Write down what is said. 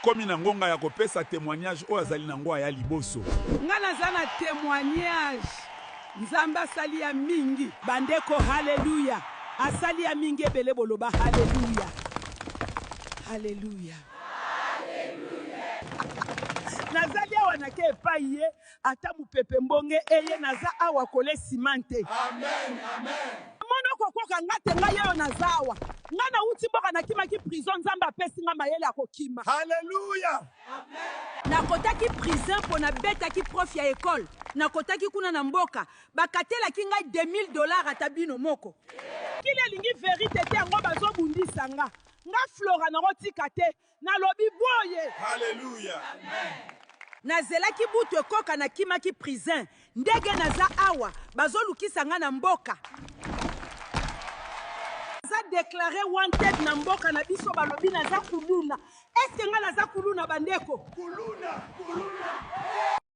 Tokomi na ngonga ya kopesa temoignage oyo azali na ngo aya liboso. Nga naza na temoignage nzambe asali ya mingi. Bandeko hallelujah asali ya mingi ebele boloba hallelujah hallelujah. Nazali awa nake epai ye ata mupepe mbonge eye naza awa kole ciment te. Amen amen. Mona okokoka nga te nga yeyo naza awa nga nawuti mboka nakimaki prison nzambe apesi nga mayele ya kokima. Hallelujah. Nakotaki prison pona betaki prof ya ecole nakotaki kuna na mboka bakatelaki ngai 2000 dollars ata bino moko. Mokili elingi verite te yango bazo bundisa nga nga flora nako tika te nalobi boye. Hallelujah. Nazelaki butu ekoka nakimaki prison ndege naza awa bazolukisa nga na mboka. Naza declare wanted na mboka na biso balobi naza kuluna est ce que nga naza kuluna bandeko? Kuluna kuluna.